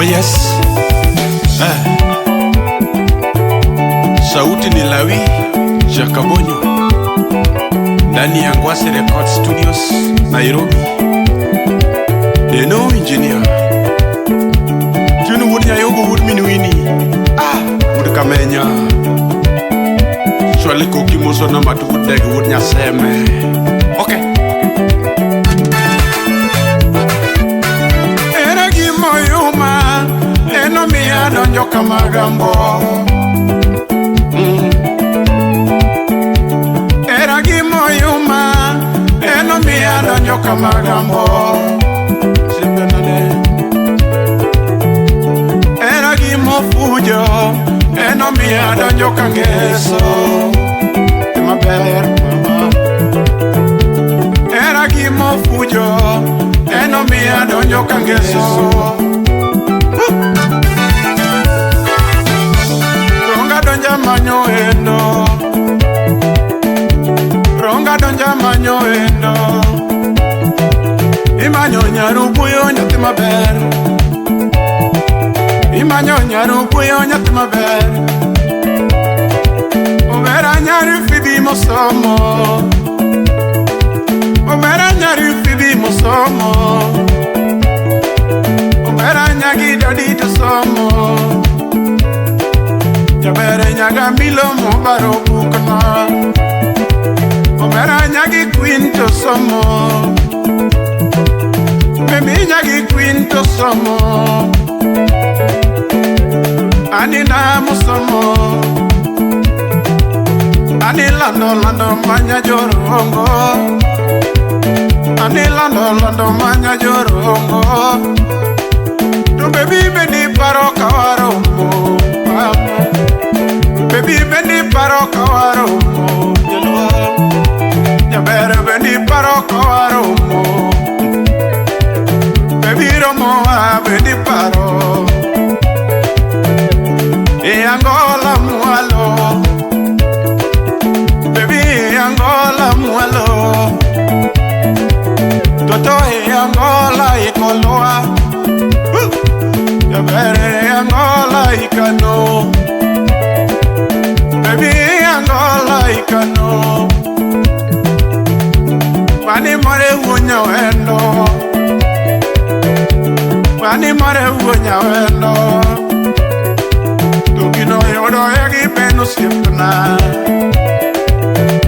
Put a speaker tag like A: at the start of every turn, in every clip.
A: Oh yes. Eh. Sauti ni Lawi Jakabonyo ndani ya Ngwase Record Studios Nairobi. Deno engineer. Tunu wuod Nyayogo wuod Minwini. Ah, wuod Kamenya. Swali koki moso na matu wuod Dege wuod Nyaseme. Okay. Era gimoyuma eno miya donjo kamagambo. Era gimoyuma eno miya donjo kamagambo. Simbenane. Era gimofujo eno miya donjo kangeso. Maber mama. Era gimofujo eno miya donjo kangeso. Ronga donja manyo endo. Ronga donja manyo endo. Imanyo nyarubuyo nyathi maber. Imanyo nyarubuyo nyathi maber. Omera nyari fibi mosomo. Omera nyari fibi mosomo. Omera nyagi dadi to somo. Jabere nyaga milo mobaro bukna. Omera nyagi queen to somo. Memi nyagi queen to somo. Anina musomo. Ani lando lando manya jorongo. Ani lando lando manya jorongo. To baby beni paro kawaromo. Baby beni paro kawaromo. Jabere beni paro kawaromo. Baby romo a beni paro. E Angola mualo. Baby Angola mualo. Toto e Angola ikoloa. Jabere Angola ikano. Baby Angola ikano. Mani more wuonya wendo. Mani more wuonya wendo. Tugino yodo yagi beno siepna.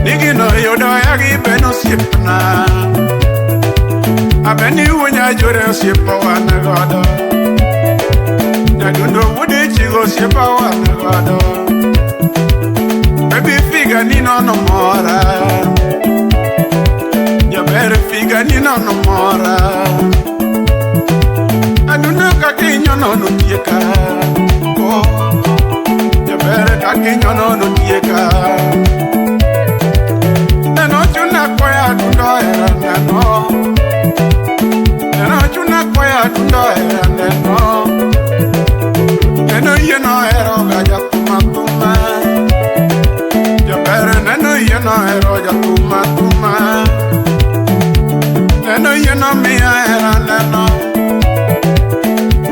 A: Nigino yodo yagi beno siepna. Abeni wuonya jore osiepa wan godo. Nyadundo wuode chigo osiepa wan godo. Baby figa ni nono mora. Jaber figa ni nono mora. Adundo kaka inyono no tieka. Oh, jaber kaka inyono no tieka. Neno chuna koya adundo era neno. Neno chuna koya adundo era neno. Neno yeno ero gaja tuma tuma. Jaber neno yeno ero ja tuma tuma. Neno yeno miya era neno.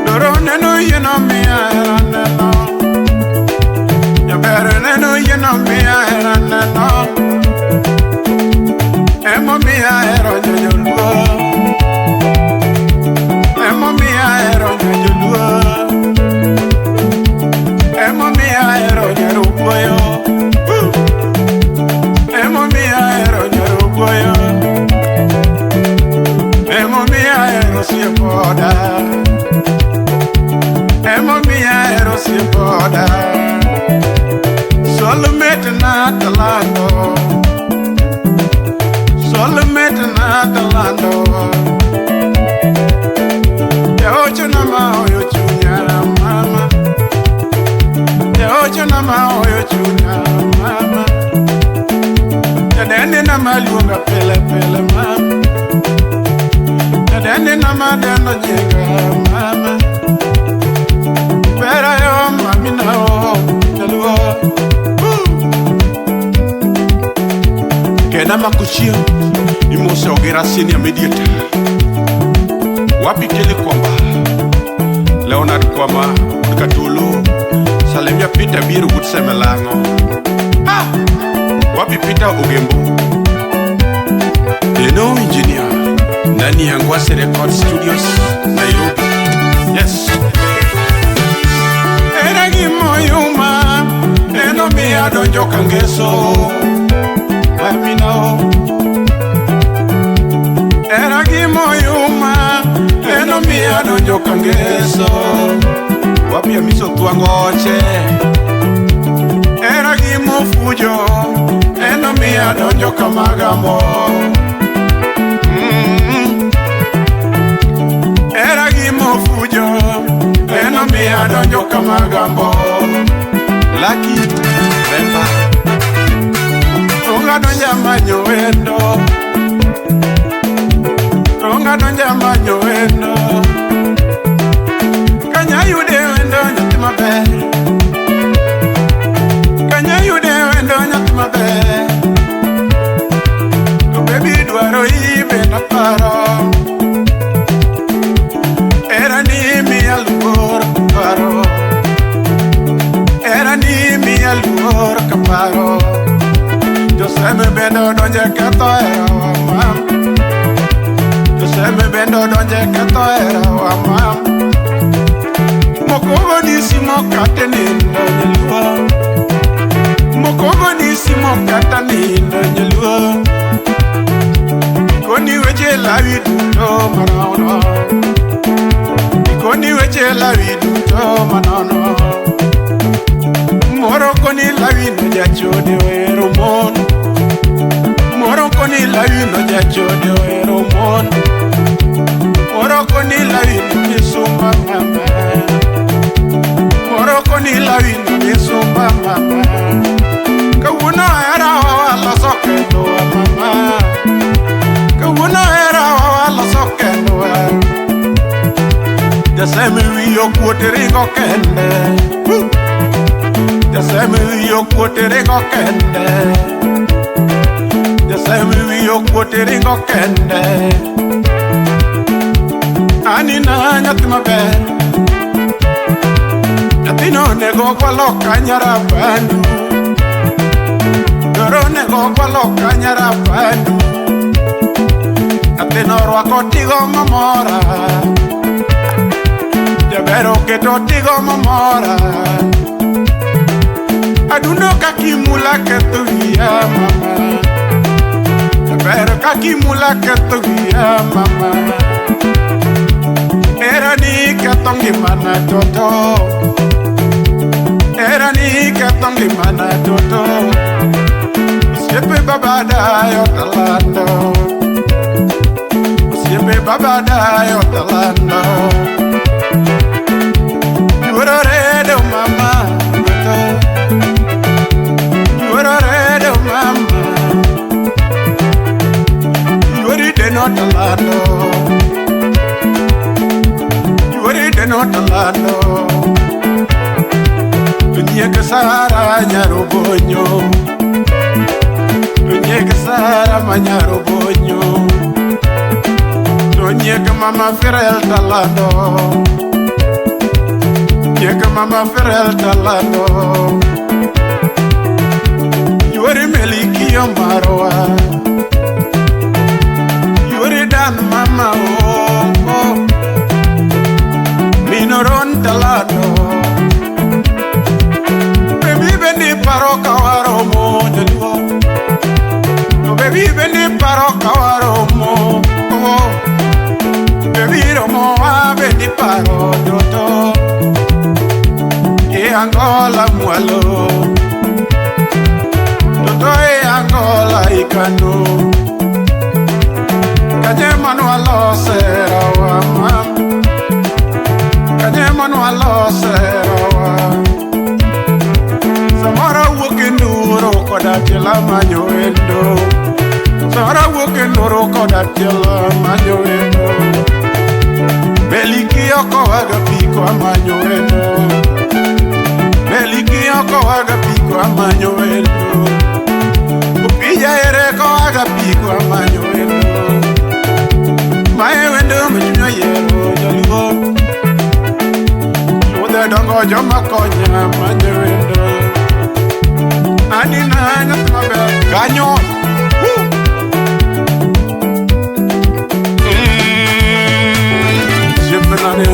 A: Doro neno yeno miya era neno. Jaber neno yeno miya era neno. Emo miya ero jojoluo. Emo miya ero jojoluo. Emo miya ero nyaruboyo. Emo miya ero nyaruboyo. Emo miya ero siepoda. Emo miya ero siepoda. Solomete na talando. Solomete na talando. Yaocho na maoyo chunya mama. Yaocho na maoyo chunya mama. Yadende na maluonga pele pele mama. Yadende na madendo nyega mama. Bera yo mami na o jaluo. Kena makuchio imose ogera senior mediator. Wapi kele kwamba Leonard Kwama Katulu. Salimia Peter Biru Gutsemelango. Ah! Wapi Peter Ogembo? Deno engineer. Ndani ya Ngwase Record Studios, Nairobi. Yes. Era gimoyuma, eno miya donjo kangeso. Mamino. Era gimoyuma, eno miya donjo kangeso. Wapi amiso tuangoche. Era gimofujo, eno miya donjo kamagamo. Era gimofujo, eno miya donjo kamagambo. Lucky Remba. Tonga donja manyo wendo. Tonga donja manyo wendo. Kanya yude wendo nyathi maber. Kanya yude wendo nyathi maber. To baby dwaro ibe na paro. Era ni miya luor kaparo. Era ni miya luor kaparo. Joseme bendo donje ketho herawa mam. Joseme bendo donje ketho herawa mam. Mokogo ni simo kate nindo nyaluo. Mokogo ni simo kata nindo nyaluo. Koni weche lawi duto manono. Koni weche lawi duto manono. Moro koni lawi no jachode ohero mon. Moro koni lawi no jachode ohero mon. Moro koni lawi no misumba mama. Moro koni lawi no misumba mama. Kawuono hera waloso kendo mama. Kawuono hera waloso kendo. Jasemi wiyo kuot ringo kende. Jasemi wiyo kuot ringo kende. Jasemi wiyo kuot ringo kende. Anina nyathi maber. Nyathino onego gwalo kanyara bandu. Doro onego gwalo kanyara bandu. Nyathino orwako tigo mamora. Jaber oketo tigo mamora. Adundo kakimula ketho wiya mama. Jaber kakimula ketho wiya mama. Era ni ketho ngimana toto. Era ni ketho ngimana toto. Osiepe baba dayo talando. Osiepe baba dayo talando. Yuoro redo mama toto. Yuoro redo mama. Yuori deno talando. Yuori deno talando. Tunyiek Sara nyarobonyo. Tunyiek Sara manyarobonyo. Tunyiek mama Ferel talando. Nyiek mama Ferel talando. Yuori melikio marwa. Yuori dan mama oh, oh. Minoron talando. Baby bendi paro kawaromo jaluo. No baby bendi paro kawaromo oh. Baby romo a bendi paro toto. E Angola mwalo. Toto e Angola ikano. Kanye manualo serawa mam. Kanye manualo serawa. Samara wuok e nduro koda tielo manyo wendo. Samara wuok e nduro koda tielo manyo wendo. Meliki oko waga piko amanyo wendo. Meliki oko waga piko amanyo wendo. Opija ere ko waga piko amanyo wendo. Mae wendo machuny oyiero jaluo. Joma konya manyo wendo. Anina nyathi maber kanyo. Woo! Osiepena ni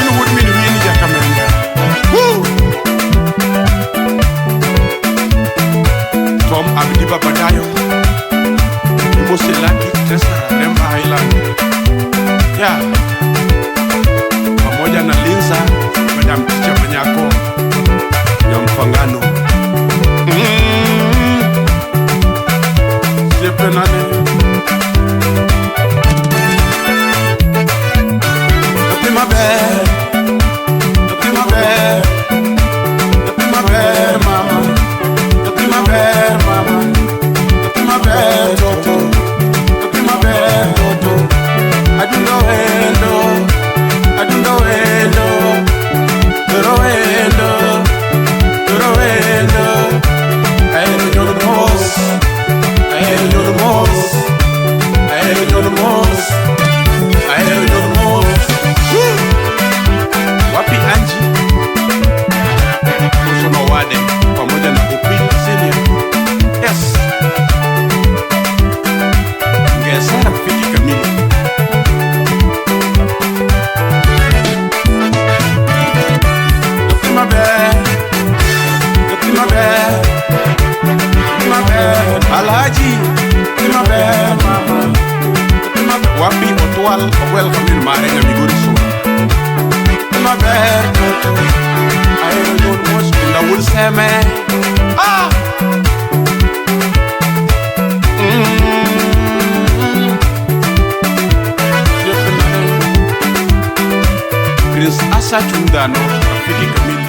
A: in wuod min wini Jakamenda. Woo! Tom Abdi Babadayo. Imoselaki Tresara Remba Island. Yeah. Pamoja na Linza Madam Teacher Manyako Nyamfangano. Osiepena ni nyathi maber, nyathi maber, nyathi maber mama, nyathi maber mama, nyathi maber toto, nyathi maber toto. Adundo wendo, adundo wendo, toro wendo, toro wendo. Ahero nyono mos, ahero nyono mos, ahero nyono mos, ahero nyono mos. Woo! Wapi Anji Kosono Wade pamoja na Opi Senior. Yes. Ngesa rafiki kamili. Nyathi maber, nyathi maber, nyathi maber, Alhaji, nyathi maber mama, nyathi maber. Wapi Otwal Ogwel kamil mare Nyamigori Suna. Nyathi maber toto, ahero nyon mos kunda wuod seme. Ah! Prince Asa Chundano, rafiki kamili.